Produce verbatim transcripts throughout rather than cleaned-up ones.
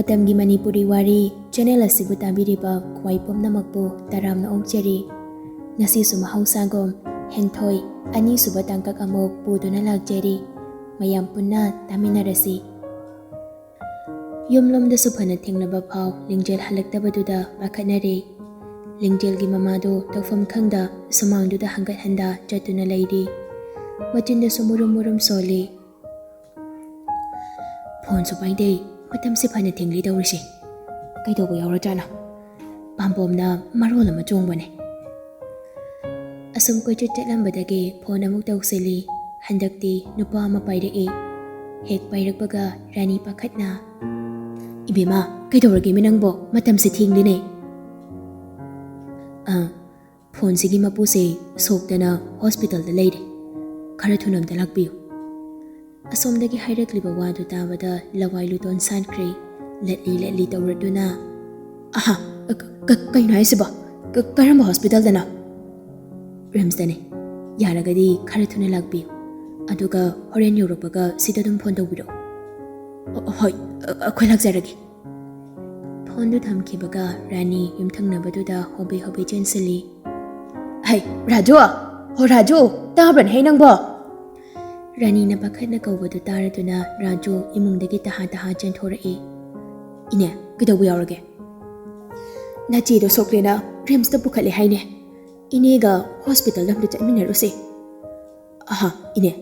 ꯃꯇꯝꯒꯤ ꯃꯅꯤꯄꯨꯔꯤ ꯋꯥꯔꯤ ꯆꯦꯅꯦꯜ ꯑꯁꯤꯕꯨ ꯇꯥꯕꯤꯔꯤꯕ ꯈ꯭ꯋꯥꯏ ꯄꯨꯝꯅꯃꯛꯄꯨ ꯇꯔꯥꯝꯅ ꯑꯣꯛꯆꯔꯤ꯫ ꯉꯁꯤꯁꯨ ꯃꯍꯧꯁꯥꯒꯨꯝ ꯍꯦꯟꯊꯣꯏ ꯑꯅꯤꯁꯨꯕ ꯇꯥꯡꯀꯛ ꯑꯃꯨꯛ ꯄꯨꯗꯨꯅ ꯂꯥꯛꯆꯔꯤ꯫ ꯃꯌꯥꯝ ꯄꯨꯟꯅ ꯇꯥꯃꯤꯟꯅꯔꯁꯤ꯫ ꯌꯨꯝꯂꯣꯝꯗꯁꯨ ꯐꯅ ꯊꯦꯡꯂꯕ ꯐꯥꯎ ꯂꯤꯡꯖꯦꯜ ꯍꯜꯂꯛꯇꯕꯗꯨꯗ ꯄꯥꯈꯠꯅꯔꯦ꯫ ꯂꯤꯡꯖꯦꯜꯒꯤ ꯃꯃꯥꯗꯨ ꯇꯧꯐꯝ ꯈꯪꯗ ꯁꯨꯃꯥꯡꯗꯨꯗ ꯍꯪꯒꯠ ꯍꯟꯗ ꯆꯠꯇꯨꯅ ꯂꯩꯔꯤ꯫ ꯃꯆꯤꯟꯗꯁꯨ ꯃꯨꯔꯨꯝ ꯃꯨꯔꯨꯝ ꯁꯣꯜꯂꯤ꯫ "ꯐꯣꯟꯁꯨ ꯄꯥꯏꯗꯦ, ꯃꯇꯝꯁꯦ ꯐꯅ ꯊꯦꯡꯂꯤ ꯇꯧꯔꯤꯁꯦ꯫ ꯀꯩꯗꯧꯕ ꯌꯥꯎꯔꯖꯥꯠꯅꯣ? ꯄꯥꯝꯕꯣꯝꯅ ꯃꯔꯣꯜ ꯑꯃ ꯆꯣꯡꯕꯅꯦ꯫" ꯑꯁꯨꯝ ꯀꯣꯏꯆꯠ ꯆꯠꯂꯝꯕꯗꯒꯤ ꯐꯣꯟ ꯑꯃꯨꯛ ꯇꯧꯁꯤꯜꯂꯤ꯫ ꯍꯟꯗꯛꯇꯤ ꯅꯨꯄꯥ ꯑꯃ ꯄꯥꯏꯔꯛꯏ꯫ ꯍꯦꯛ ꯄꯥꯏꯔꯛꯄꯒ ꯔꯥꯅꯤ ꯄꯥꯈꯠꯅ, "ꯏꯕꯦꯝꯃ, ꯀꯩꯗꯧꯔꯒꯦꯃꯤ ꯅꯪꯕꯣ? ꯃꯇꯝꯁꯦ ꯊꯦꯡꯂꯤꯅꯦ꯫" "ꯑꯥ, ꯐꯣꯟꯁꯤꯒꯤ ꯃꯄꯨꯁꯦ ꯁꯣꯛꯇꯅ ꯍꯣꯁꯄꯤꯇꯥꯜꯗ ꯂꯩꯔꯦ꯫ ꯈꯔ ꯊꯨꯅ ꯑꯝꯇ ꯂꯥꯛꯄꯤꯌꯨ꯫" ꯑꯁꯣꯝꯗꯒꯤ ꯍꯥꯏꯔꯛꯂꯤꯕ ꯋꯥꯗꯨ ꯇꯥꯕꯗ ꯂꯋꯥꯏ ꯂꯨꯇꯣꯟ ꯁꯥꯠꯈ꯭ꯔꯦ꯫ ꯂꯠꯂꯤ ꯂꯠꯂꯤ ꯇꯧꯔꯗꯨꯅ, "ꯑꯍꯥ, ꯀ-, ꯀ-, ꯀꯩꯅꯣ ꯍꯥꯏꯁꯤꯕꯣ? ꯀ-, ꯀꯔꯝꯕ ꯍꯣꯁꯄꯤꯇꯥꯜꯗꯅꯣ?" "ꯔꯤꯝꯁꯇꯅꯦ꯫ ꯌꯥꯔꯒꯗꯤ ꯈꯔ ꯊꯨꯅ ꯂꯥꯛꯄꯤꯌꯨ꯫ ꯑꯗꯨꯒ ꯍꯣꯔꯦꯟ ꯌꯧꯔꯛꯄꯒ ꯁꯤꯗ ꯑꯗꯨꯝ ꯐꯣꯟ ꯇꯧꯕꯤꯔꯛꯑꯣ꯫" "ꯑ-, ꯍꯣꯏ, ꯑ-, ꯑꯩꯈꯣꯏ ꯂꯥꯛꯆꯔꯒꯦ꯫" ꯐꯣꯟꯗꯨ ꯊꯝꯈꯤꯕꯒ ꯔꯥꯅꯤ ꯌꯨꯝꯊꯪꯅꯕꯗꯨꯗ ꯍꯣꯕꯦ ꯍꯣꯕꯦ ꯆꯦꯟꯁꯤꯜꯂꯤ꯫ "ꯍꯩ, ꯔꯥꯖꯨ! ꯍꯣ ꯔꯥꯖꯨ, ꯇꯥꯕ꯭ꯔꯅꯦ ꯍꯩ ꯅꯪꯕꯣ?" ꯔꯥꯅꯤꯅ ꯄꯥꯈꯠꯅ ꯀꯧꯕꯗꯨ ꯇꯥꯔꯗꯨꯅ ꯔꯥꯖꯨ ꯏꯃꯨꯡꯗꯒꯤ ꯇꯍꯥ ꯇꯍꯥ ꯆꯦꯟꯊꯣꯔꯛꯏ꯫ "ꯏꯅꯦ, ꯀꯩꯗꯧꯕ ꯌꯥꯎꯔꯒꯦ?" "ꯅꯆꯦꯗꯣ ꯁꯣꯛꯂꯦꯅ ꯔꯤꯝꯁꯇ ꯄꯨꯈꯠꯂꯦ ꯍꯥꯏꯅꯦ꯫ ꯏꯅꯦꯒ ꯍꯣꯁꯄꯤꯇꯥꯜꯗ ꯑꯝꯇ ꯆꯠꯃꯤꯟꯅꯔꯨꯁꯦ꯫" "ꯑꯍꯥ, ꯏꯅꯦ,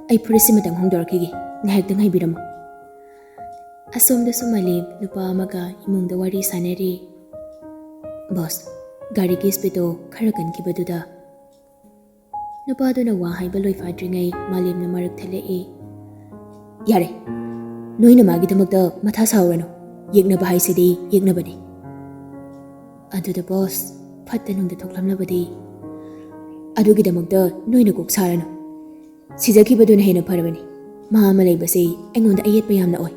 ꯑꯩ ꯐꯨꯔꯤꯠꯁꯤꯃꯇꯪ ꯍꯣꯡꯗꯣꯔꯛꯈꯤꯒꯦ, ꯉꯥꯏꯍꯥꯛꯇꯪ ꯉꯥꯏꯕꯤꯔꯝꯃꯨ꯫" ꯑꯁꯣꯝꯗꯁꯨ ꯃꯥꯂꯦꯝ ꯅꯨꯄꯥ ꯑꯃꯒ ꯏꯃꯨꯡꯗ ꯋꯥꯔꯤ ꯁꯥꯟꯅꯔꯤ꯫ "ꯕꯣꯁ, ꯒꯥꯔꯤꯒꯤ ꯁ꯭ꯄꯤꯗꯇꯣ ꯈꯔ ꯀꯟꯈꯤꯕꯗꯨꯗ꯫" ꯅꯨꯄꯥꯗꯨꯅ ꯋꯥ ꯍꯥꯏꯕ ꯂꯣꯏꯐꯥꯗ꯭ꯔꯤꯉꯩ ꯃꯥꯂꯦꯝꯅ ꯃꯔꯛ ꯊꯠꯂꯛꯏ꯫ "ꯌꯥꯔꯦ, ꯅꯣꯏꯅ ꯃꯥꯒꯤꯗꯃꯛꯇ ꯃꯊꯥ ꯁꯥꯎꯔꯅꯨ, ꯌꯦꯛꯅꯕ ꯍꯥꯏꯁꯤꯗꯤ ꯌꯦꯛꯅꯕꯅꯤ꯫" "ꯑꯗꯨꯗ ꯕꯣꯁ, ꯐꯠꯇ ꯅꯨꯡꯗ ꯊꯣꯛꯂꯝꯂꯕꯗꯤ?" "ꯑꯗꯨꯒꯤꯗꯃꯛꯇ ꯅꯣꯏꯅ ꯀꯣꯛ ꯁꯥꯔꯅꯨ꯫ ꯁꯤꯖꯈꯤꯕꯗꯨꯅ ꯍꯦꯟꯅ ꯐꯔꯕꯅꯤ꯫ ꯃꯥ ꯑꯃ ꯂꯩꯕꯁꯤ ꯑꯩꯉꯣꯟꯗ ꯑꯌꯦꯠꯄ ꯌꯥꯝꯅ ꯑꯣꯏ꯫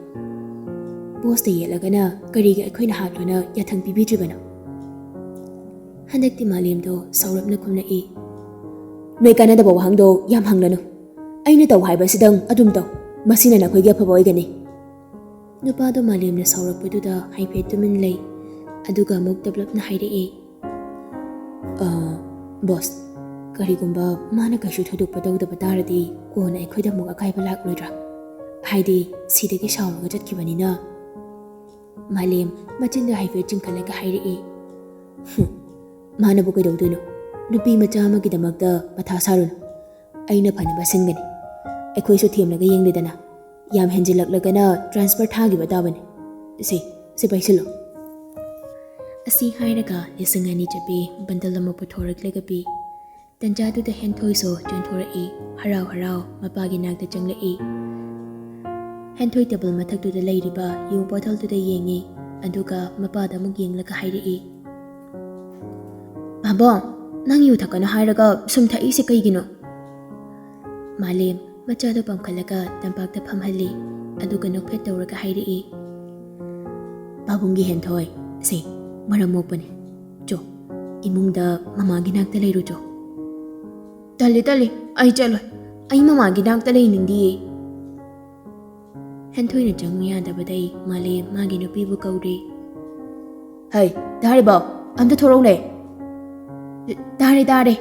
ꯕꯣꯁꯇ ꯌꯦꯠꯂꯒꯅ ꯀꯔꯤꯒꯤ ꯑꯩꯈꯣꯏꯅ ꯍꯥꯠꯂꯣꯅ ꯌꯥꯊꯪ ꯄꯤꯕꯤꯗ꯭ꯔꯤꯕꯅꯣ?" ꯍꯟꯗꯛꯇꯤ ꯃꯥꯂꯦꯝꯗꯣ ꯁꯥꯎꯔꯞꯅ ꯈꯨꯝꯂꯛꯏ꯫ "ꯅꯣꯏ ꯀꯥꯟꯅꯗꯕ ꯋꯥꯍꯪꯗꯣ ꯌꯥꯝ ꯍꯪꯂꯅꯨ꯫ ꯑꯩꯅ ꯇꯧ ꯍꯥꯏꯕꯁꯤꯗꯪ ꯑꯗꯨꯝ ꯇꯧ꯫ ꯃꯁꯤꯅ ꯅꯈꯣꯏꯒꯤ ꯑꯐꯕ ꯑꯣꯏꯒꯅꯤ꯫" ꯅꯨꯄꯥꯗꯣ ꯃꯥꯂꯦꯝꯅ ꯁꯥꯎꯔꯛꯄꯗꯨꯗ ꯍꯥꯏꯐꯦꯠ ꯇꯨꯃꯤꯟ ꯂꯩ, ꯑꯗꯨꯒ ꯑꯃꯨꯛ ꯇꯞꯂꯞꯅ ꯍꯥꯏꯔꯛꯑꯦ, "ꯑ, ꯕꯣꯁ, ꯀꯔꯤꯒꯨꯝꯕ ꯃꯥꯅ ꯀꯩꯁꯨ ꯊꯣꯏꯗꯣꯛꯄ ꯇꯧꯗꯕ ꯇꯥꯔꯗꯤ ꯀꯣꯟꯅ ꯑꯩꯈꯣꯏꯗ ꯑꯃꯨꯛ ꯑꯀꯥꯏꯕ ꯂꯥꯛꯂꯣꯏꯗ꯭ꯔꯥ? ꯍꯥꯏꯗꯤ ꯁꯤꯗꯒꯤ ꯁꯥꯎꯔꯒ ꯆꯠꯈꯤꯕꯅꯤꯅ?" ꯃꯥꯂꯦꯝ ꯃꯆꯤꯟꯗ ꯍꯥꯏꯐꯦꯠ ꯆꯤꯡꯈꯠꯂꯒ ꯍꯥꯏꯔꯛꯑꯦ, "ꯍꯨꯝ, ꯃꯥꯅꯕꯨ ꯀꯩꯗꯧꯗꯣꯏꯅꯣ? ꯅꯨꯄꯤ ꯃꯆꯥ ꯑꯃꯒꯤꯗꯃꯛꯇ ꯃꯊꯥ ꯁꯥꯔꯨꯅꯨ꯫ ꯑꯩꯅ ꯐꯅꯕ ꯁꯤꯟꯒꯅꯤ꯫ ꯑꯩꯈꯣꯏꯁꯨ ꯊꯦꯝꯂꯒ ꯌꯦꯡꯂꯦꯗꯅ꯫ ꯌꯥꯝ ꯍꯦꯟꯖꯤꯜꯂꯛꯂꯒꯅ ꯇ꯭ꯔꯥꯟꯁꯐꯔ ꯊꯥꯈꯤꯕ ꯇꯥꯕꯅꯤ꯫ ꯁꯦ, ꯁꯤ ꯄꯥꯏꯁꯤꯜꯂꯨ꯫" ꯑꯁꯤ ꯍꯥꯏꯔꯒ ꯂꯤꯁꯤꯡ ꯑꯅꯤ ꯆꯠꯄꯤ ꯕꯟꯗꯜ ꯑꯃ ꯄꯨꯊꯣꯔꯛꯂꯒ ꯄꯤ꯫ ꯇꯟꯖꯥꯗꯨꯗ ꯍꯦꯟꯊꯣꯏꯁꯨ ꯆꯦꯟꯊꯣꯔꯛꯏ꯫ ꯍꯔꯥꯎ ꯍꯔꯥꯎ ꯃꯄꯥꯒꯤ ꯅꯥꯛꯇ ꯆꯪꯂꯛꯏ꯫ ꯍꯦꯟꯊꯣꯏ ꯇꯦꯕꯜ ꯃꯊꯛꯇꯨꯗ ꯂꯩꯔꯤꯕ ꯌꯨ ꯕꯣꯇꯜꯗꯨꯗ ꯌꯦꯡꯉꯤ, ꯑꯗꯨꯒ ꯃꯄꯥꯗ ꯑꯃꯨꯛ ꯌꯦꯡꯂꯒ ꯍꯥꯏꯔꯛꯏ, "ꯄꯥꯕꯣꯡ, ꯅꯪ ꯌꯨ ꯊꯛꯀꯅꯨ ꯍꯥꯏꯔꯒ ꯁꯨꯝ ꯊꯛꯏꯁꯦ ꯀꯩꯒꯤꯅꯣ?" ꯃꯥꯂꯦꯝ ꯃꯆꯥꯗꯣ ꯄꯝꯈꯠꯂꯒ ꯇꯝꯄꯥꯛꯇ ꯐꯝꯍꯜꯂꯤ, ꯑꯗꯨꯒ ꯅꯣꯛꯐꯦꯠ ꯇꯧꯔꯒ ꯍꯥꯏꯔꯛꯏ, "ꯄꯥꯕꯨꯡꯒꯤ ꯍꯦꯟꯊꯣꯏ, ꯁꯦ, ꯃꯔꯝ ꯃꯣꯛꯄꯅꯦ꯫ ꯆꯣ, ꯏꯃꯨꯡꯗ ꯃꯃꯥꯒꯤ ꯅꯥꯛꯇ ꯂꯩꯔꯨ ꯆꯣ꯫" "ꯇꯜꯂꯤ, ꯇꯜꯂꯤ, ꯑꯩ ꯆꯠꯂꯣꯏ꯫ ꯑꯩ ꯃꯃꯥꯒꯤ ꯅꯥꯛꯇ ꯂꯩꯅꯤꯡꯗꯤꯌꯦ꯫" ꯍꯦꯟꯊꯣꯏꯅ ꯆꯪꯉꯨ ꯌꯥꯗꯕꯗꯩ ꯃꯥꯂꯦꯝ ꯃꯥꯒꯤ ꯅꯨꯄꯤꯕꯨ ꯀꯧꯔꯦ꯫ "ꯍꯩ, ꯇꯥꯔꯤꯕꯣ? ꯑꯝꯇ ꯊꯣꯔꯛꯎꯅꯦ꯫" "ꯇꯥꯔꯦ, ꯇꯥꯔꯦ꯫"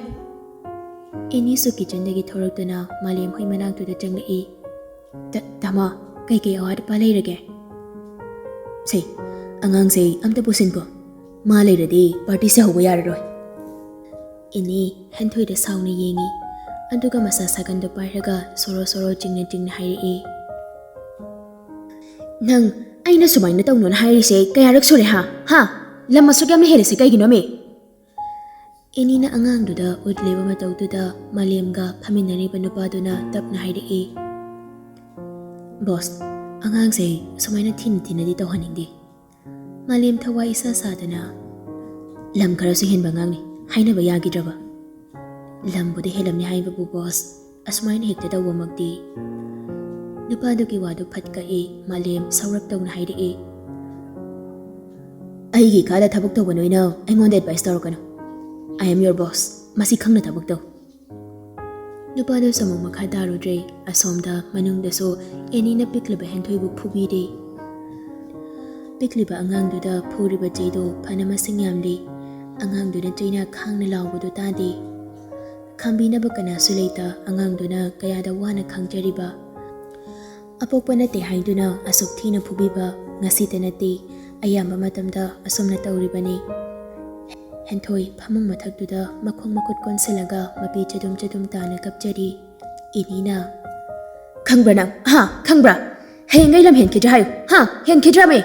ꯑꯦꯅꯤꯁꯨ ꯀꯤꯆꯟꯗꯒꯤ ꯊꯣꯔꯛꯇꯨꯅ ꯃꯥꯂꯦꯝ ꯍꯣꯏ ꯃꯅꯥꯛꯇꯨꯗ ꯆꯪꯂꯛꯏ꯫ "ꯇ-, ꯇꯥꯃꯣ, ꯀꯩꯀꯩ ꯑꯋꯥꯠ ꯑꯄꯥ ꯂꯩꯔꯒꯦ?" "ꯁꯦ, ꯑꯉꯥꯡꯁꯦ ꯑꯝꯇ ꯄꯨꯁꯤꯟꯀꯣ꯫ ꯃꯥ ꯂꯩꯔꯗꯤ ꯄꯥꯔꯇꯤꯁꯦ ꯍꯧꯕ ꯌꯥꯔꯔꯣꯏ꯫" ꯑꯦꯅꯤ ꯍꯦꯟꯊꯣꯏꯗ ꯁꯥꯎꯅ ꯌꯦꯡꯉꯤ, ꯑꯗꯨꯒ ꯃꯁꯥ ꯁꯥꯒꯟꯗꯣ ꯄꯥꯏꯔꯒ ꯁꯣꯔꯣ ꯁꯣꯔꯣ ꯆꯤꯡꯅ ꯆꯤꯡꯅ ꯍꯥꯏꯔꯛꯏ, "ꯅꯪ ꯑꯩꯅ ꯁꯨꯃꯥꯏꯅ ꯇꯧꯅꯣꯅ ꯍꯥꯏꯔꯤꯁꯦ ꯀꯌꯥꯔꯛ ꯁꯨꯔꯦ, ꯍꯥ? ꯍꯥ? ꯂꯝ ꯑꯁꯨꯛ ꯌꯥꯝꯅ ꯍꯦꯜꯂꯤꯁꯦ ꯀꯩꯒꯤꯅꯣꯃꯤ?" ꯑꯦꯅꯤꯅ ꯑꯉꯥꯡꯗꯨꯗ ꯎꯠꯂꯤꯕ ꯃꯇꯧꯗꯨꯗ ꯃꯥꯂꯦꯝꯒ ꯐꯝꯃꯤꯟꯅꯔꯤꯕ ꯅꯨꯄꯥꯗꯨꯅ ꯇꯞꯅ ꯍꯥꯏꯔꯛꯏ, "ꯕꯣꯁ, ꯑꯉꯥꯡꯁꯦ ꯁꯨꯃꯥꯏꯅ ꯊꯤꯅ ꯊꯤꯅꯗꯤ ꯇꯧꯍꯟꯅꯤꯡꯗꯦ꯫" ꯃꯥꯂꯦꯝ ꯊꯋꯥꯏ ꯏꯁꯥ ꯁꯥꯗꯅ, "ꯂꯝ ꯈꯔꯁꯨ ꯍꯦꯟꯕ ꯑꯉꯥꯡꯅꯤ, ꯍꯥꯏꯅꯕ ꯌꯥꯈꯤꯗ꯭ꯔꯕ?" "ꯂꯝꯕꯨꯗꯤ ꯍꯦꯜꯂꯝꯅꯤ ꯍꯥꯏꯕꯕꯨ ꯕꯣꯁ, ꯑꯁꯨꯃꯥꯏꯅ ꯍꯦꯛꯇ ꯇꯧꯕꯃꯛꯇꯤ꯫" ꯅꯨꯄꯥꯗꯨꯒꯤ ꯋꯥꯗꯨ ꯐꯠ ꯀꯛꯏ꯫ ꯃꯥꯂꯦꯝ ꯁꯧꯔꯞ ꯇꯧꯅ ꯍꯥꯏꯔꯛꯏ, "ꯑꯩꯒꯤ ꯏꯈꯥꯗ ꯊꯕꯛ ꯇꯧꯕ ꯅꯣꯏꯅ ꯑꯩꯉꯣꯟꯗ advice ꯇꯧꯔꯛꯀꯅꯨ꯫ I am your boss꯫ ꯃꯁꯤ ꯈꯪꯅ ꯊꯕꯛ ꯇꯧ꯫" ꯅꯨꯄꯥꯗꯨꯁꯨ ꯑꯃꯨꯛ ꯃꯈꯥ ꯇꯥꯔꯨꯗ꯭ꯔꯦ꯫ ꯑꯁꯣꯝꯗ ꯃꯅꯨꯡꯗꯁꯨ ꯑꯦꯅꯤꯅ ꯄꯤꯛꯂꯤꯕ ꯍꯦꯟꯊꯣꯏꯕꯨ ꯐꯨꯕꯤꯔꯦ꯫ ꯄꯤꯛꯂꯤꯕ ꯑꯉꯥꯡꯗꯨꯗ ꯐꯨꯔꯤꯕ ꯆꯩꯗꯨ ꯐꯅ ꯃꯁꯤꯡ ꯌꯥꯝꯂꯤ꯫ ꯑꯉꯥꯡꯗꯨꯅ ꯆꯩꯅ ꯈꯥꯡꯅ ꯂꯥꯎꯕꯗꯨ ꯇꯥꯗꯦ꯫ ꯈꯥꯝꯕꯤꯅꯕ ꯀꯅꯥꯁꯨ ꯂꯩꯇ ꯑꯉꯥꯡꯗꯨꯅ ꯀꯌꯥꯗ ꯋꯥꯅ ꯈꯥꯡꯖꯔꯤꯕ꯫ ꯑꯄꯣꯛꯄ ꯅꯠꯇꯦ ꯍꯥꯏꯗꯨꯅ ꯑꯁꯨꯛ ꯊꯤꯅ ꯐꯨꯕꯤꯕ ꯉꯁꯤꯇ ꯅꯠꯇꯦ, ꯑꯌꯥꯝꯕ ꯃꯇꯝꯗ ꯑꯁꯨꯝꯅ ꯇꯧꯔꯤꯕꯅꯤ꯫ ꯍꯦꯟꯊꯣꯏ ꯐꯃꯨꯡ ꯃꯊꯛꯇꯨꯗ ꯃꯈꯣꯡ ꯃꯈꯨꯠ ꯀꯣꯟꯁꯤꯜꯂꯒ ꯃꯄꯤ ꯆꯗꯨꯝ ꯆꯗꯨꯝ ꯇꯥꯅ ꯀꯞꯆꯔꯤ꯫ ꯑꯦꯅꯤꯅ, "ꯈꯪꯕ꯭ꯔꯥ ꯅꯪ? ꯍꯥ? ꯈꯪꯕ꯭ꯔꯥ? ꯍꯌꯦꯡꯒꯩ ꯂꯝ ꯍꯦꯟꯈꯤꯗ꯭ꯔꯥ ꯍꯥꯏꯌꯨ? ꯍꯥ? ꯍꯦꯟꯈꯤꯗ꯭ꯔꯥꯃꯦ?"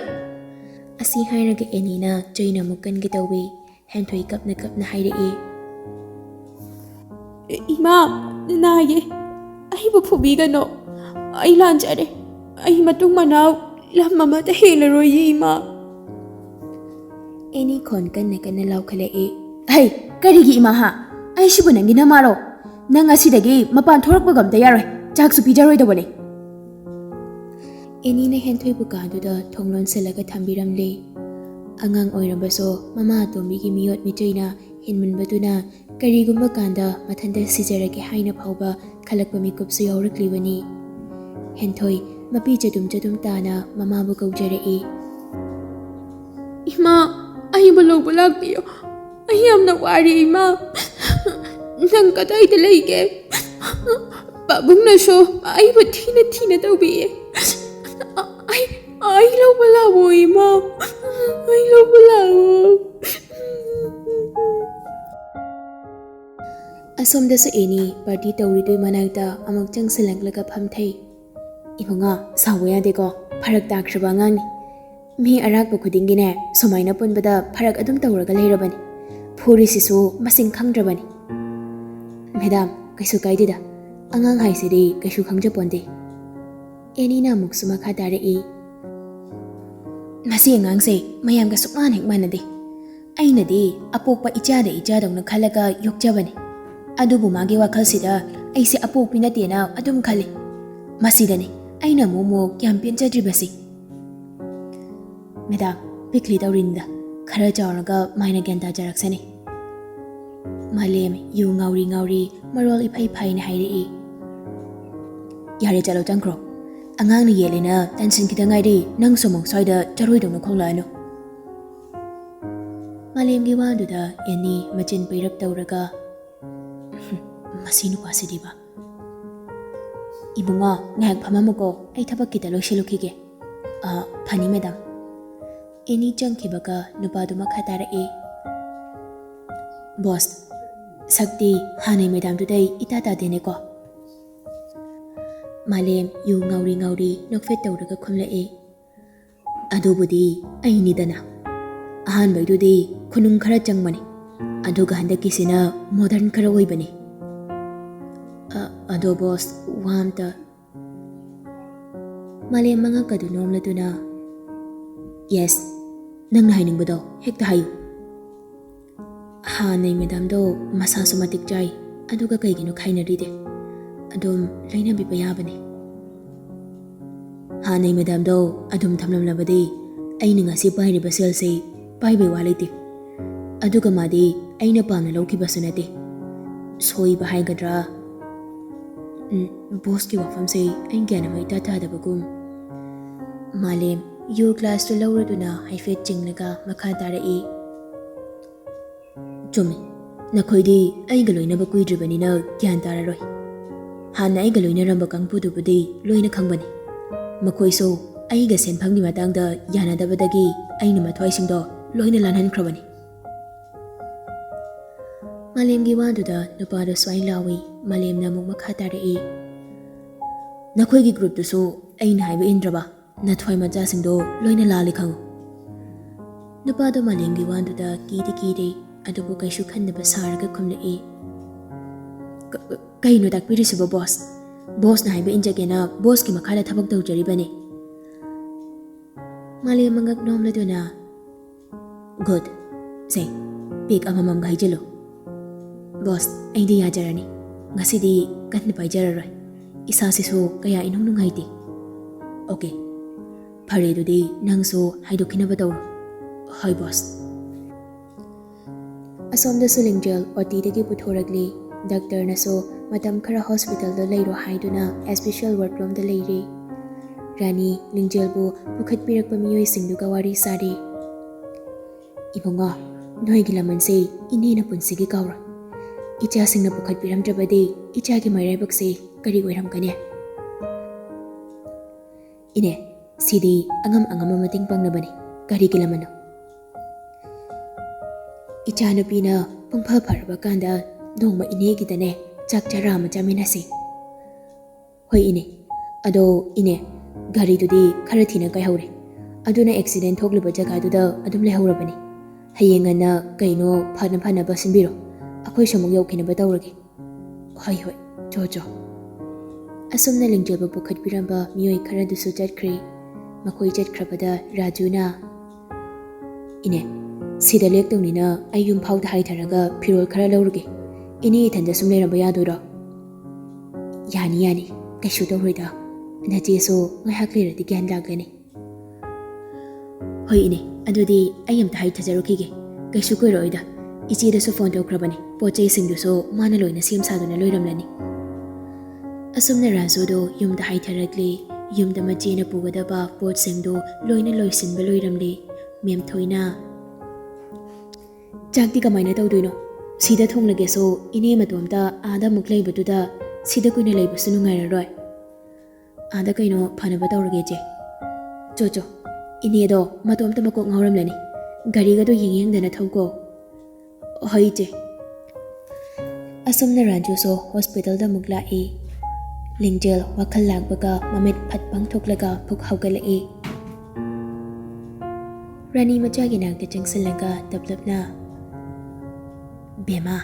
ꯑꯁꯤ ꯍꯥꯏꯔꯒ ꯑꯦꯅꯤꯅ ꯆꯩꯅ ꯑꯃꯨꯛ ꯀꯟꯒꯦ ꯇꯧꯏ꯫ ꯍꯦꯟꯊꯣꯏ ꯀꯞꯅ ꯀꯞꯅ ꯍꯥꯏꯔꯛꯏ꯫ "ꯏꯃꯥ, ꯅꯥꯏꯌꯦ꯫ ꯑꯩꯕꯨ ꯐꯨꯕꯤꯒꯅꯣ꯫ ꯑꯩ ꯂꯥꯟꯖꯔꯦ꯫ ꯑꯩ ꯃꯇꯨꯡ ꯃꯅꯥꯎ ꯂꯝ ꯑꯃꯗ ꯍꯦꯜꯂꯔꯣꯏꯌꯦ, ꯏꯃꯥ꯫" ꯑꯦꯅꯤ ꯈꯣꯟ ꯀꯟꯅ ꯀꯟꯅ ꯂꯥꯎꯈꯠꯂꯛꯏ꯫ "ꯍꯩ, ꯀꯔꯤꯒꯤ ꯏꯃꯥ ꯍꯥ? ꯑꯩꯁꯤꯕꯨ ꯅꯪꯒꯤ ꯅꯃꯥꯔꯣ? ꯅꯪ ꯉꯁꯤꯗꯒꯤ ꯃꯄꯥꯟ ꯊꯣꯔꯛꯄꯒ ꯑꯝꯇ ꯌꯥꯔꯣꯏ꯫ ꯆꯥꯛꯁꯨ ꯄꯤꯖꯔꯣꯏꯗꯕꯅꯤ꯫" ꯑꯦꯅꯤꯅ ꯍꯦꯟꯊꯣꯏꯕꯨ ꯀꯥꯗꯨꯗ ꯊꯣꯡ ꯂꯣꯟꯁꯤꯜꯂꯒ ꯊꯝꯕꯤꯔꯝꯂꯦ꯫ ꯑꯉꯥꯡ ꯑꯣꯏꯔꯕꯁꯨ ꯃꯃꯥ ꯑꯇꯣꯝꯕꯤꯒꯤ ꯃꯤꯑꯣꯠ ꯃꯤꯆꯩꯅ ꯍꯦꯟꯃꯟꯕꯗꯨꯅ ꯀꯔꯤꯒꯨꯝꯕ ꯀꯥꯟꯗ ꯃꯊꯟꯇ ꯁꯤꯖꯔꯒꯦ ꯍꯥꯏꯅ ꯐꯥꯎꯕ ꯈꯜꯂꯛꯄ ꯃꯤꯀꯨꯞꯁꯨ ꯌꯥꯎꯔꯛꯂꯤꯕꯅꯤ꯫ ꯍꯦꯟꯊꯣꯏ ꯃꯄꯤ ꯆꯗꯨꯝ ꯆꯗꯨꯝ ꯇꯥꯅ ꯃꯃꯥꯕꯨ ꯀꯧꯖꯔꯛꯏ꯫ "ꯏꯃꯥ, ꯑꯩꯕꯨ ꯂꯧꯕ ꯂꯥꯛꯄꯤꯌꯨ꯫ ꯑꯩ ꯌꯥꯝꯅ ꯋꯥꯔꯦ, ꯏꯃꯥ꯫ ꯅꯪ ꯀꯗꯥꯏꯗ ꯂꯩꯒꯦ? ꯄꯥꯕꯨꯡꯅꯁꯨ ꯑꯩꯕꯨ ꯊꯤꯅ ꯊꯤꯅ ꯇꯧꯕꯤꯌꯦ꯫ ꯑꯩ, ꯑꯩ ꯂꯧꯕ ꯂꯥꯛꯑꯣ, ꯏꯃꯥ꯫ ꯑꯩ ꯂꯧꯕ ꯂꯥꯛꯑꯣ꯫" ꯑꯁꯣꯝꯗꯁꯨ ꯑꯦꯅꯤ ꯄꯥꯔꯇꯤ ꯇꯧꯔꯤꯗꯨꯒꯤ ꯃꯅꯥꯛꯇ ꯑꯃꯨꯛ ꯆꯪꯁꯤꯜꯂꯛꯂꯒ ꯐꯝꯊꯩ꯫ "ꯏꯕꯨꯡꯉꯣ, ꯁꯥꯎꯕ ꯌꯥꯗꯦꯀꯣ, ꯐꯔꯛ ꯇꯥꯈ꯭ꯔꯕ ꯑꯉꯥꯡꯅꯤ꯫ ꯃꯤ ꯑꯔꯥꯛꯄ ꯈꯨꯗꯤꯡꯒꯤꯅꯦ, ꯁꯨꯃꯥꯏꯅ ꯄꯨꯟꯕꯗ ꯐꯔꯛ ꯑꯗꯨꯝ ꯇꯧꯔꯒ ꯂꯩꯔꯕꯅꯤ꯫ ꯐꯨꯔꯤꯁꯤꯁꯨ ꯃꯁꯤꯡ ꯈꯪꯗ꯭ꯔꯕꯅꯤ꯫" "ꯃꯦꯗꯥꯝ, ꯀꯩꯁꯨ ꯀꯥꯏꯗꯦꯗ, ꯑꯉꯥꯡ ꯍꯥꯏꯁꯤꯗꯤ ꯀꯩꯁꯨ ꯈꯪꯖꯄꯣꯟꯗꯦ꯫" ꯑꯦꯅꯤꯅ ꯑꯃꯨꯛꯁꯨ ꯃꯈꯥ ꯇꯥꯔꯛꯏ꯫ "ꯃꯁꯤ ꯑꯉꯥꯡꯁꯦ ꯃꯌꯥꯝꯒ ꯁꯨꯛꯃꯥꯟ ꯍꯦꯛ ꯃꯥꯟꯅꯗꯦ꯫ ꯑꯩꯅꯗꯤ ꯑꯄꯣꯛꯄ ꯏꯆꯥꯗ ꯏꯆꯥꯗꯧꯅ ꯈꯜꯂꯒ ꯌꯣꯛꯆꯕꯅꯤ꯫ ꯑꯗꯨꯕꯨ ꯃꯥꯒꯤ ꯋꯥꯈꯜꯁꯤꯗ ꯑꯩꯁꯦ ꯑꯄꯣꯛꯄꯤ ꯅꯠꯇꯦꯅ ꯑꯗꯨꯝ ꯈꯜꯂꯤ꯫ ꯃꯁꯤꯗꯅꯤ ꯑꯩꯅ ꯑꯃꯨꯛ ꯑꯃꯨꯛ ꯌꯥꯝ ꯄꯦꯟꯖꯗ꯭ꯔꯤꯕꯁꯤ꯫" "ꯃꯦꯗꯥꯝ, ꯄꯤꯛꯂꯤ ꯇꯧꯔꯤꯅꯤꯗ, ꯈꯔ ꯆꯥꯎꯔꯒ ꯃꯥꯏꯅ ꯒ꯭ꯌꯥꯟ ꯇꯥꯖꯔꯛꯁꯅꯤ꯫" ꯃꯥꯂꯦꯝ ꯌꯨ ꯉꯥꯎꯔꯤ ꯉꯥꯎꯔꯤ ꯃꯔꯣꯜ ꯏꯐꯩ ꯐꯩꯅ ꯍꯥꯏꯔꯛꯏ꯫ "ꯌꯥꯔꯦ, ꯆꯠꯂꯣ, ꯆꯪꯈ꯭ꯔꯣ꯫ ꯑꯉꯥꯡꯅ ꯌꯦꯜꯂꯦꯅ ꯇꯟꯁꯤꯟꯈꯤꯗ ꯉꯥꯏꯔꯤ, ꯅꯪꯁꯨ ꯑꯃꯨꯛ ꯁ꯭ꯋꯥꯏꯗ ꯆꯔꯣꯏꯗꯧꯅ ꯈꯣꯡꯂꯛꯑꯅꯨ꯫ ꯃꯥꯂꯦꯝꯒꯤ ꯋꯥꯗꯨꯗ ꯑꯦꯅꯤ ꯃꯆꯤꯟ ꯄꯩꯔꯞ ꯇꯧꯔꯒ, "ꯃꯁꯤ ꯅꯨꯄꯥꯁꯤꯗꯤꯕ꯫ ꯏꯕꯨꯡꯉꯣ, ꯉꯥꯏꯍꯥꯛ ꯐꯝꯃꯝꯃꯨꯀꯣ, ꯑꯩ ꯊꯕꯛ ꯈꯤꯇ ꯂꯣꯏꯁꯤꯜꯂꯨꯈꯤꯒꯦ꯫" "ꯑ, ꯐꯅꯤ ꯃꯦꯗꯥꯝ꯫" ꯑꯦꯅꯤ ꯆꯪꯈꯤꯕꯒ ꯅꯨꯄꯥꯗꯨ ꯃꯈꯥ ꯇꯥꯔꯛꯏ, "ꯕꯣꯁ, ꯁꯛꯇꯤ ꯍꯥꯟꯅꯩ ꯃꯦꯗꯥꯝꯗꯨꯗꯩ ꯏꯇꯥ ꯇꯥꯗꯦꯅꯦꯀꯣ?" ꯃꯥꯂꯦꯝ ꯌꯨ ꯉꯥꯎꯔꯤ ꯉꯥꯎꯔꯤ ꯅꯣꯛꯐꯦꯠ ꯇꯧꯔꯒ ꯈꯨꯝꯂꯛꯏ, "ꯑꯗꯨꯕꯨꯗꯤ ꯑꯩꯅꯤꯗꯅ꯫ ꯑꯍꯥꯟꯕꯩꯗꯨꯗꯤ ꯈꯨꯅꯨꯡ ꯈꯔ ꯆꯪꯕꯅꯤ, ꯑꯗꯨꯒ ꯍꯟꯗꯛꯀꯤꯁꯤꯅ ꯃꯣꯗꯔꯟ ꯈꯔ ꯑꯣꯏꯕꯅꯤ꯫" "ꯑ-, ꯑꯗꯣ ꯕꯣꯁ, ꯋꯥ ꯑꯝꯇ꯫" ꯃꯥꯂꯦꯝ ꯃꯉꯛ ꯑꯗꯨ ꯅꯣꯝꯂꯗꯨꯅ, "ꯌꯦꯁ, ꯅꯪꯅ ꯍꯥꯏꯅꯤꯡꯕꯗꯣ ꯍꯦꯛꯇ ꯍꯥꯏꯌꯨ꯫" "ꯍꯥꯟꯅꯩ ꯃꯦꯗꯥꯝꯗꯣ ꯃꯁꯥꯁꯨ ꯃꯇꯤꯛ ꯆꯥꯏ, ꯑꯗꯨꯒ ꯀꯩꯒꯤꯅꯣ ꯈꯥꯏꯅꯔꯤꯗꯦ? ꯑꯗꯨꯝ ꯂꯣꯏꯅꯕꯤꯕ ꯌꯥꯕꯅꯤ꯫" "ꯍꯥꯟꯅꯩ ꯃꯦꯗꯥꯝꯗꯣ ꯑꯗꯨꯝ ꯊꯝꯂꯝꯂꯕꯗꯤ ꯑꯩꯅ ꯉꯁꯤ ꯄꯥꯏꯔꯤꯕ ꯁꯦꯜꯁꯦ ꯄꯥꯏꯕꯩ ꯋꯥ ꯂꯩꯇꯦ꯫ ꯑꯗꯨꯒ ꯃꯥꯗꯤ ꯑꯩꯅ ꯄꯥꯝꯅ ꯂꯧꯈꯤꯕꯁꯨ ꯅꯠꯇꯦ꯫ ꯁꯣꯏꯕ ꯍꯥꯏꯒꯗ꯭ꯔꯥ?" ꯎꯝ, ꯕꯣꯁꯀꯤ ꯋꯥꯐꯝꯁꯦ ꯑꯩ ꯒ꯭ꯌꯥꯟ ꯑꯃ ꯏꯇꯥ ꯇꯥꯗꯕꯒꯨꯝ꯫ ꯃꯥꯂꯦꯝ ꯌꯨ ꯒ꯭ꯂꯥꯁꯇꯨ ꯂꯧꯔꯗꯨꯅ ꯍꯥꯏꯐꯦꯠ ꯆꯤꯡꯂꯒ ꯃꯈꯥ ꯇꯥꯔꯛꯏ, "ꯆꯨꯝꯃꯤ, ꯅꯈꯣꯏꯗꯤ ꯑꯩꯒ ꯂꯣꯏꯅꯕ ꯀꯨꯏꯗ꯭ꯔꯤꯕꯅꯤꯅ ꯒ꯭ꯌꯥꯟ ꯇꯥꯔꯔꯣꯏ꯫ ꯍꯥꯟꯅ ꯑꯩꯒ ꯂꯣꯏꯅꯔꯝꯕ ꯀꯥꯡꯕꯨꯗꯨꯕꯨꯗꯤ ꯂꯣꯏꯅ ꯈꯪꯕꯅꯤ꯫ ꯃꯈꯣꯏꯁꯨ ꯑꯩꯒ ꯁꯦꯟꯐꯝꯒꯤ ꯃꯇꯥꯡꯗ ꯌꯥꯅꯗꯕꯗꯒꯤ ꯑꯩꯅ ꯃꯊ꯭ꯋꯥꯏꯁꯤꯡꯗꯣ ꯂꯣꯏꯅ ꯂꯥꯟꯍꯟꯈ꯭ꯔꯕꯅꯤ꯫" ꯃꯥꯂꯦꯝꯒꯤ ꯋꯥꯗꯨꯗ ꯅꯨꯄꯥꯗꯣ ꯁ꯭ꯋꯥꯏ ꯂꯥꯎꯏ꯫ ꯃꯥꯂꯦꯝꯅ ꯑꯃꯨꯛ ꯃꯈꯥ ꯇꯥꯔꯛꯏ, "ꯅꯈꯣꯏꯒꯤ ꯒ꯭ꯔꯨꯞꯇꯨꯁꯨ ꯑꯩꯅ ꯍꯥꯏꯕ ꯏꯟꯗ꯭ꯔꯕ ꯅꯊ꯭ꯋꯥꯏ ꯃꯆꯥꯁꯤꯡꯗꯣ ꯂꯣꯏꯅ ꯂꯥꯜꯂꯤ ꯈꯪꯉꯨ꯫" ꯅꯨꯄꯥꯗꯣ ꯃꯥꯂꯦꯝꯒꯤ ꯋꯥꯗꯨꯗ ꯀꯤꯗꯤ ꯀꯤꯔꯦ, ꯑꯗꯨꯕꯨ ꯀꯩꯁꯨ ꯈꯟꯗꯕ ꯁꯥꯔꯒ ꯈꯨꯝꯂꯛꯏ, "ꯀ-, ꯀ-, ꯀꯩꯅꯣ ꯇꯥꯛꯄꯤꯔꯤꯁꯤꯕꯣ ꯕꯣꯁ? ꯕꯣꯁꯅ ꯍꯥꯏꯕ ꯏꯟꯖꯒꯦꯅ ꯕꯣꯁꯀꯤ ꯃꯈꯥꯗ ꯊꯕꯛ ꯇꯧꯖꯔꯤꯕꯅꯤ꯫" ꯃꯥꯂꯦꯝ ꯃꯉꯛ ꯅꯣꯝꯂꯗꯨꯅ, "ꯒꯨꯗ꯫ ꯁꯦ, ꯄꯦꯛ ꯑꯃꯃꯝꯒ ꯍꯩꯖꯤꯜꯂꯨ꯫ ꯕꯣꯁ, ꯑꯩꯗꯤ ꯌꯥꯖꯔꯅꯤ꯫ ꯉꯁꯤꯗꯤ ꯀꯟꯅ ꯄꯥꯏꯖꯔꯔꯣꯏ꯫ ꯏꯁꯥꯁꯤꯁꯨ ꯀꯌꯥ ꯏꯅꯨꯡ ꯅꯨꯡꯉꯥꯏꯇꯦ꯫ ꯑꯣꯀꯦ, ꯐꯔꯦ, ꯑꯗꯨꯗꯤ ꯅꯪꯁꯨ ꯍꯥꯏꯗꯣꯛꯈꯤꯅꯕ ꯇꯧꯔꯣ꯫" "ꯍꯣꯏ ꯕꯣꯁ꯫" ꯑꯁꯣꯝꯗꯁꯨ ꯂꯤꯡꯖꯦꯜ ꯑꯣ ꯇꯤꯗꯒꯤ ꯄꯨꯊꯣꯔꯛꯂꯤ꯫ ꯗꯥꯛꯇꯔꯅꯁꯨ ꯃꯇꯝ ꯈꯔ ꯍꯣꯁꯄꯤꯇꯥꯜꯗ ꯂꯩꯔꯣ ꯍꯥꯏꯗꯨꯅ ꯏꯁꯄꯤꯁꯦꯜ ꯋꯥꯔꯗ ꯔꯨꯝꯗ ꯂꯩꯔꯤ꯫ ꯔꯥꯅꯤ, ꯂꯤꯡꯖꯦꯜꯕꯨ ꯄꯨꯈꯠꯄꯤꯔꯛꯄ ꯃꯤꯑꯣꯏꯁꯤꯡꯗꯨꯒ ꯋꯥꯔꯤ ꯁꯥꯔꯤ꯫ "ꯏꯕꯨꯡꯉꯣ, ꯅꯣꯏꯒꯤ ꯂꯃꯟꯁꯦ ꯏꯅꯦꯅ ꯄꯨꯟꯁꯤꯒꯤ ꯀꯥꯎꯔꯣꯏ꯫ ꯏꯆꯥꯁꯤꯡꯅ ꯄꯨꯈꯠꯄꯤꯔꯝꯗ꯭ꯔꯕꯗꯤ ꯏꯆꯥꯒꯤ ꯃꯔꯥꯏꯕꯛꯁꯦ ꯀꯔꯤ ꯑꯣꯏꯔꯝꯒꯅꯤ?" "ꯏꯅꯦ, ꯁꯤꯗꯤ ꯑꯉꯝ ꯑꯉꯝꯕ ꯃꯇꯦꯡ ꯄꯥꯡꯅꯕꯅꯤ꯫ ꯀꯔꯤꯒꯤ ꯂꯃꯟꯅꯣ?" "ꯏꯆꯥꯅꯨꯄꯤꯅ ꯄꯨꯡꯐ ꯐꯔꯕ ꯀꯥꯟꯗ ꯅꯣꯡꯃ ꯏꯅꯦꯒꯤꯗꯅꯦ ꯆꯥꯛ ꯆꯔꯥ ꯑꯃ ꯆꯥꯃꯤꯟꯅꯁꯤ꯫" "ꯍꯣꯏ ꯏꯅꯦ꯫ ꯑꯗꯣ ꯏꯅꯦ, ꯒꯥꯔꯤꯗꯨꯗꯤ ꯈꯔ ꯊꯤꯅ ꯀꯥꯏꯍꯧꯔꯦ꯫ ꯑꯗꯨꯅ ꯑꯦꯛꯁꯤꯗꯦꯟ ꯊꯣꯛꯂꯤꯕ ꯖꯒꯥꯗꯨꯗ ꯑꯗꯨꯝ ꯂꯩꯍꯧꯔꯕꯅꯤ꯫ ꯍꯌꯦꯡ ꯉꯟꯅ ꯀꯩꯅꯣ ꯐꯅ ꯐꯅꯕ ꯁꯤꯟꯕꯤꯔꯣ꯫ ꯑꯩꯈꯣꯏꯁꯨ ꯑꯃꯨꯛ ꯌꯧꯈꯤꯅꯕ ꯇꯧꯔꯒꯦ꯫" "ꯍꯣꯏ, ꯍꯣꯏ, ꯆꯣ, ꯆꯣ꯫" ꯑꯁꯨꯝꯅ ꯂꯤꯡꯖꯦꯜꯕꯨ ꯄꯨꯈꯠꯄꯤꯔꯝꯕ ꯃꯤꯑꯣꯏ ꯈꯔꯗꯨꯁꯨ ꯆꯠꯈ꯭ꯔꯦ꯫ ꯃꯈꯣꯏ ꯆꯠꯈ꯭ꯔꯕꯗ ꯔꯥꯖꯨꯅ, "ꯏꯅꯦ, ꯁꯤꯗ ꯂꯦꯛꯇꯧꯅꯤꯅ ꯑꯩ ꯌꯨꯝ ꯐꯥꯎꯗ ꯍꯥꯏꯊꯔꯒ ꯐꯤꯔꯣꯜ ꯈꯔ ꯂꯧꯔꯨꯒꯦ꯫ ꯏꯅꯦ ꯏꯊꯟꯗ ꯁꯨꯝ ꯂꯩꯔꯝꯕ ꯌꯥꯗꯣꯏꯔꯣ?" "ꯌꯥꯅꯤ, ꯌꯥꯅꯤ, ꯀꯩꯁꯨ ꯇꯧꯔꯣꯏꯗ꯫ ꯅꯆꯦꯁꯨ ꯉꯥꯏꯍꯥꯛ ꯂꯩꯔꯗꯤ ꯒ꯭ꯌꯥꯟ ꯂꯥꯛꯂꯅꯤ꯫" "ꯍꯣꯏ ꯏꯅꯦ, ꯑꯗꯨꯗꯤ ꯑꯩ ꯑꯝꯇ ꯍꯥꯏꯊꯖꯔꯨꯈꯤꯒꯦ꯫ ꯀꯩꯁꯨ ꯀꯨꯏꯔꯛꯑꯣꯏꯗ꯫ ꯏꯆꯦꯗꯁꯨ ꯐꯣꯟ ꯇꯧꯈ꯭ꯔꯕꯅꯤ, ꯄꯣꯠ ꯆꯩꯁꯤꯡꯗꯨꯁꯨ ꯃꯥꯅ ꯂꯣꯏꯅ ꯁꯦꯝ ꯁꯥꯗꯨꯅ ꯂꯣꯏꯔꯝꯂꯅꯤ꯫" ꯑꯁꯨꯝꯅ ꯔꯥꯖꯨꯗꯣ ꯌꯨꯝꯗ ꯍꯥꯏꯊꯔꯛꯂꯤ꯫ ꯌꯨꯝꯗ ꯃꯆꯦꯅ ꯄꯨꯒꯗꯕ ꯄꯣꯠꯁꯤꯡꯗꯨ ꯂꯣꯏꯅ ꯂꯣꯏꯁꯤꯟꯕ ꯂꯣꯏꯔꯝꯂꯤ꯫ ꯃꯦꯝꯊꯣꯏꯅ, "ꯆꯥꯛꯇꯤ ꯀꯃꯥꯏꯅ ꯇꯧꯗꯣꯏꯅꯣ? ꯁꯤꯗ ꯊꯣꯡꯂꯒꯦꯁꯨ ꯏꯅꯦ ꯃꯇꯣꯝꯇ ꯑꯥꯗ ꯑꯃꯨꯛ ꯂꯩꯕꯗꯨꯗ ꯁꯤꯗ ꯀꯨꯏꯅ ꯂꯩꯕꯁꯨ ꯅꯨꯡꯉꯥꯏꯔꯔꯣꯏ꯫ ꯑꯥꯗ ꯀꯩꯅꯣ ꯐꯅꯕ ꯇꯧꯔꯒꯦ, ꯏꯆꯦ꯫" "ꯆꯣ, ꯆꯣ, ꯏꯅꯦꯗꯣ ꯃꯇꯣꯝꯇ ꯃꯀꯣꯛ ꯉꯥꯎꯔꯝꯂꯅꯤ꯫ ꯒꯥꯔꯤꯒꯗꯣ ꯌꯦꯡ ꯌꯦꯡꯗꯅ ꯊꯧꯀꯣ꯫" "ꯍꯣꯏ, ꯏꯆꯦ꯫" ꯑꯁꯨꯝꯅ ꯔꯥꯖꯨꯁꯨ ꯍꯣꯁꯄꯤꯇꯥꯜꯗ ꯑꯃꯨꯛ ꯂꯥꯛꯏ꯫ ꯂꯤꯡꯖꯦꯜ ꯋꯥꯈꯜ ꯂꯥꯡꯕꯒ ꯃꯃꯤꯠ ꯐꯠ ꯄꯥꯡꯊꯣꯛꯂꯒ ꯐꯨꯛ ꯍꯧꯒꯠꯂꯛꯏ꯫ ꯔꯥꯅꯤ ꯃꯆꯥꯒꯤ ꯅꯥꯛꯇ ꯆꯪꯁꯤꯜꯂꯒ ꯇꯞ ꯇꯞꯅ, "ꯕꯦꯝꯃ,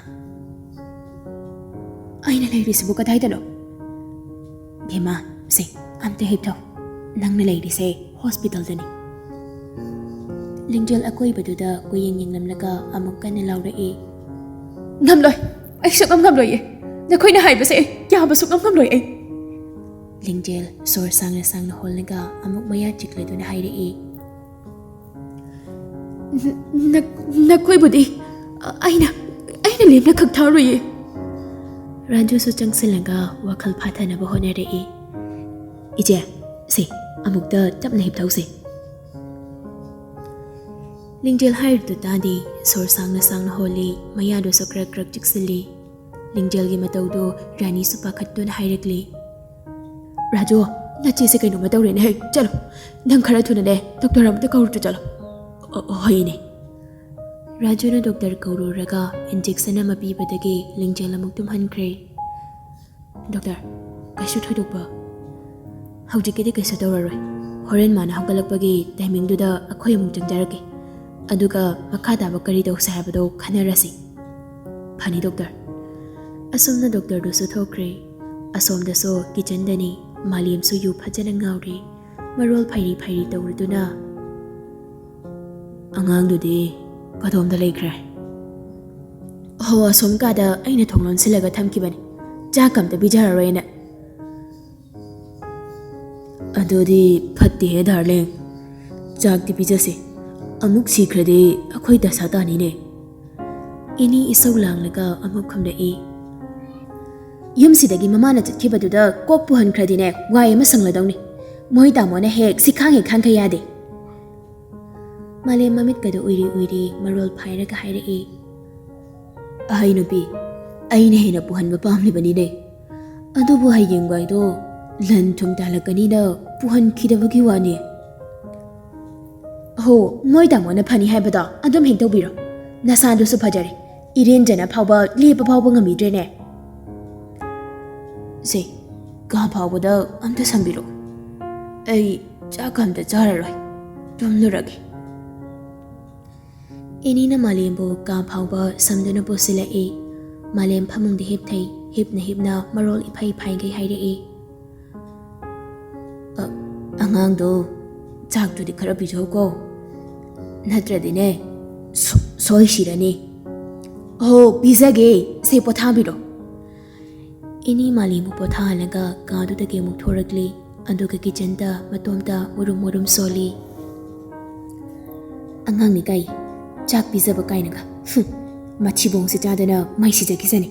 ꯑꯩꯅ ꯂꯩꯔꯤꯁꯤꯕꯨ ꯀꯗꯥꯏꯗꯅꯣ? ꯕꯦꯝꯃ, ꯁꯦ, ꯑꯝꯇ ꯍꯤꯞꯊꯧ꯫ ꯅꯪꯅ ꯂꯩꯔꯤꯁꯦ ꯍꯣꯁꯄꯤꯇꯥꯜꯗꯅꯤ꯫" ꯂꯤꯡꯖꯦꯜ ꯑꯀꯣꯏꯕꯗꯨꯗ ꯀꯣꯏꯌꯦꯡ ꯌꯦꯡꯂꯝꯂꯒ ꯑꯃꯨꯛ ꯀꯟꯅ ꯂꯥꯎꯔꯛꯏ꯫ "ꯉꯝꯂꯣꯏ! ꯑꯩ ꯁꯨꯛꯉꯝ ꯉꯝꯂꯣꯏꯌꯦ꯫ ꯅꯈꯣꯏꯅ ꯍꯥꯏꯕꯁꯦ ꯑꯩ ꯌꯥꯕ ꯁꯨꯛꯉꯝ ꯉꯝꯂꯣꯏ ꯑꯩ꯫" ꯂꯤꯡꯖꯦꯜ ꯁꯣꯔ ꯁꯥꯡꯅ ꯁꯥꯡꯅ ꯍꯣꯜꯂꯒ ꯑꯃꯨꯛ ꯃꯌꯥ ꯆꯤꯛꯂꯗꯨꯅ ꯍꯥꯏꯔꯛꯏ꯫ "ꯅ-, ꯅ-, ꯅꯈꯣꯏꯕꯨꯗꯤ ꯑꯩꯅ, ꯑꯩꯅ ꯂꯦꯝꯅ ꯈꯛ ꯊꯥꯔꯣꯏꯌꯦ꯫" ꯔꯥꯖꯨꯁꯨ ꯆꯪꯁꯤꯜꯂꯒ ꯋꯥꯈꯜ ꯐꯥꯊꯅꯕ ꯍꯣꯠꯅꯔꯛꯏ꯫ "ꯏꯆꯦ, "ꯁꯦ, ꯑꯃꯨꯛꯇ ꯇꯞꯅ ꯍꯤꯞꯊꯧꯁꯦ꯫" ꯂꯤꯡꯖꯦꯜ ꯍꯥꯏꯔꯤꯗꯨ ꯇꯥꯗꯦ꯫ ꯁꯣꯔ ꯁꯥꯡꯅ ꯁꯥꯡꯅ ꯍꯣꯜꯂꯤ, ꯃꯌꯥꯗꯨꯁꯨ ꯀ꯭ꯔꯛ ꯀ꯭ꯔꯛ ꯆꯤꯛꯁꯤꯜꯂꯤ꯫ ꯂꯤꯡꯖꯦꯜꯒꯤ ꯃꯇꯧꯗꯨ ꯔꯥꯅꯤꯁꯨ ꯄꯥꯈꯠꯇꯨꯅ ꯍꯥꯏꯔꯛꯂꯤ, "ꯔꯥꯖꯨ, ꯅꯆꯦꯁꯦ ꯀꯩꯅꯣꯝꯃ ꯇꯧꯔꯦꯅꯦ꯫ ꯍꯦ, ꯆꯠꯂꯣ, ꯅꯪ ꯈꯔ ꯊꯨꯅꯅꯦ ꯗꯣꯛꯇꯔ ꯑꯃꯇ ꯀꯧꯔꯨꯆꯣ, ꯆꯠꯂꯣ꯫" "ꯑꯣ, ꯑꯣ, ꯍꯣꯏꯅꯦ꯫" ꯔꯥꯖꯨꯅ ꯗꯣꯛꯇꯔ ꯀꯧꯔꯨꯔꯒ ꯏꯟꯖꯦꯛꯁꯟ ꯑꯃ ꯄꯤꯕꯗꯒꯤ ꯂꯤꯡꯖꯦꯜ ꯑꯃꯨꯛ ꯇꯨꯝꯍꯟꯈ꯭ꯔꯦ꯫ "ꯗꯣꯛꯇꯔ, ꯀꯩꯁꯨ ꯊꯣꯏꯗꯣꯛꯄ, ꯍꯧꯖꯤꯛꯀꯤꯗꯤ ꯀꯩꯁꯨ ꯇꯧꯔꯔꯣꯏ꯫ ꯍꯣꯔꯦꯟ ꯃꯥꯅ ꯍꯧꯒꯠꯂꯛꯄꯒꯤ ꯇꯥꯏꯃꯤꯡꯗꯨꯗ ꯑꯩꯈꯣꯏ ꯑꯃꯨꯛ ꯆꯪꯖꯔꯛꯀꯦ꯫ ꯑꯗꯨꯒ ꯃꯈꯥ ꯇꯥꯕ ꯀꯔꯤ ꯇꯧꯁꯦ ꯍꯥꯏꯕꯗꯣ ꯈꯟꯅꯔꯁꯤ꯫" "ꯐꯅꯤ ꯗꯣꯛꯇꯔ꯫" ꯑꯁꯨꯝꯅ ꯗꯣꯛꯇꯔꯗꯨꯁꯨ ꯊꯣꯛꯈ꯭ꯔꯦ꯫ ꯑꯁꯣꯝꯗꯁꯨ ꯀꯤꯆꯟꯗꯅꯤ, ꯃꯥꯂꯦꯝꯁꯨ ꯌꯨ ꯐꯖꯅ ꯉꯥꯎꯔꯦ꯫ ꯃꯔꯣꯜ ꯐꯩꯔꯤ ꯐꯩꯔꯤ ꯇꯧꯔꯨꯗꯨꯅ, "ꯑꯉꯥꯡꯗꯨꯗꯤ ꯀꯗꯣꯝꯗ ꯂꯩꯈ꯭ꯔꯦ?" "ꯍꯣ, ꯑꯁꯣꯝ ꯀꯥꯗ ꯑꯩꯅ ꯊꯣꯡ ꯂꯣꯟꯁꯤꯜꯂꯒ ꯊꯝꯈꯤꯕꯅꯤ, ꯆꯥꯛ ꯑꯝꯇ ꯄꯤꯖꯔꯔꯣꯏꯅ꯫" "ꯑꯗꯨꯗꯤ ꯐꯠꯇꯦꯍꯦ ꯗꯥꯔꯂꯤꯡ, ꯆꯥꯛꯇꯤ ꯄꯤꯖꯁꯦ, ꯑꯃꯨꯛ ꯁꯤꯈ꯭ꯔꯗꯤ ꯑꯩꯈꯣꯏ ꯗꯁꯥ ꯇꯥꯅꯤꯅꯦ꯫" ꯏꯅꯤ ꯏꯁꯧ ꯂꯥꯡꯂꯒ ꯑꯃꯨꯛ ꯈꯨꯝꯂꯛꯏ, "ꯌꯨꯝꯁꯤꯗꯒꯤ ꯃꯃꯥꯅ ꯆꯠꯈꯤꯕꯗꯨꯗ ꯀꯣꯛ ꯄꯨꯍꯟꯈ꯭ꯔꯗꯤꯅꯦ, ꯋꯥꯏ ꯑꯃ ꯁꯪꯂꯗꯧꯅꯤ꯫ ꯃꯣꯏ ꯇꯥꯃꯣꯅ ꯍꯦꯛ ꯁꯤꯈꯥꯡ ꯍꯦꯛ ꯈꯥꯡꯈ ꯌꯥꯗꯦ꯫" ꯃꯥꯂꯦꯝ ꯃꯃꯤꯠꯀꯗꯣ ꯎꯏꯔꯤ ꯎꯏꯔꯤ ꯃꯔꯣꯜ ꯐꯥꯏꯔꯒ ꯍꯥꯏꯔꯛꯏ, "ꯑꯍꯩ ꯅꯨꯄꯤ, ꯑꯩꯅ ꯍꯦꯟꯅ ꯄꯨꯍꯟꯕ ꯄꯥꯝꯂꯤꯕꯅꯤꯅꯦ꯫ ꯑꯗꯨꯕꯨ ꯍꯌꯦꯡꯋꯥꯏꯗꯣ ꯂꯟ ꯊꯨꯝ ꯇꯥꯜꯂꯛꯀꯅꯤꯅ ꯄꯨꯍꯟꯈꯤꯗꯕꯒꯤ ꯋꯥꯅꯤ꯫" "ꯍꯣ, ꯃꯣꯏ ꯇꯥꯃꯣꯅ ꯐꯅꯤ ꯍꯥꯏꯕꯗꯣ ꯑꯗꯨꯝ ꯍꯦꯛ ꯇꯧꯕꯤꯔꯣ꯫ ꯅꯁꯥꯗꯨꯁꯨ ꯐꯖꯔꯦ, ꯏꯔꯦꯟꯖꯅ ꯐꯥꯎꯕ ꯂꯦꯞꯄ ꯐꯥꯎꯕ ꯉꯝꯕꯤꯗ꯭ꯔꯦꯅꯦ꯫" "ꯁꯦ, ꯀꯥ ꯐꯥꯎꯕꯗ ꯑꯝꯇ ꯁꯝꯕꯤꯔꯣ꯫ ꯑꯩ ꯆꯥꯛ ꯑꯝꯇ ꯆꯥꯔꯔꯣꯏ, ꯇꯨꯝꯂꯨꯔꯒꯦ꯫" ꯏꯅꯤꯅ ꯃꯥꯂꯦꯝꯕꯨ ꯀꯥ ꯐꯥꯎꯕ ꯁꯝꯗꯨꯅ ꯄꯨꯁꯤꯜꯂꯛꯏ꯫ ꯃꯥꯂꯦꯝ ꯐꯃꯨꯡꯗ ꯍꯤꯞꯊꯩ꯫ ꯍꯤꯞꯅ ꯍꯤꯞꯅ ꯃꯔꯣꯜ ꯏꯐꯩ ꯐꯩꯒꯩ ꯍꯥꯏꯔꯛꯏ, "ꯑ, ꯑꯉꯥꯡꯗꯣ ꯆꯥꯛꯇꯨꯗꯤ ꯈꯔ ꯄꯤꯖꯧꯀꯣ, ꯅꯠꯇ꯭ꯔꯗꯤꯅꯦ ꯁꯣ-, ꯁꯣꯏ ꯁꯤꯔꯅꯤ꯫" "ꯑꯣ, ꯄꯤꯖꯒꯦ, ꯁꯦ ꯄꯣꯊꯥꯕꯤꯔꯣ꯫" ꯏꯅꯤ ꯃꯥꯂꯦꯝꯕꯨ ꯄꯣꯊꯥꯍꯜꯂꯒ ꯀꯥꯗꯨꯗꯒꯤ ꯑꯃꯨꯛ ꯊꯣꯔꯛꯂꯤ꯫ ꯑꯗꯨꯒ ꯀꯤꯆꯟꯗ ꯃꯇꯣꯝꯇ ꯃꯨꯔꯨꯝ ꯃꯨꯔꯨꯝ ꯁꯣꯜꯂꯤ꯫ "ꯑꯉꯥꯡꯅꯤ ꯀꯥꯏ, ꯆꯥꯛ ꯄꯤꯖꯕ ꯀꯥꯏꯅꯒ꯫ ꯍꯨꯝ, ꯃꯊꯤꯕꯣꯡꯁꯦ ꯆꯥꯗꯅ ꯃꯩ ꯁꯤꯖꯈꯤꯁꯅꯤ꯫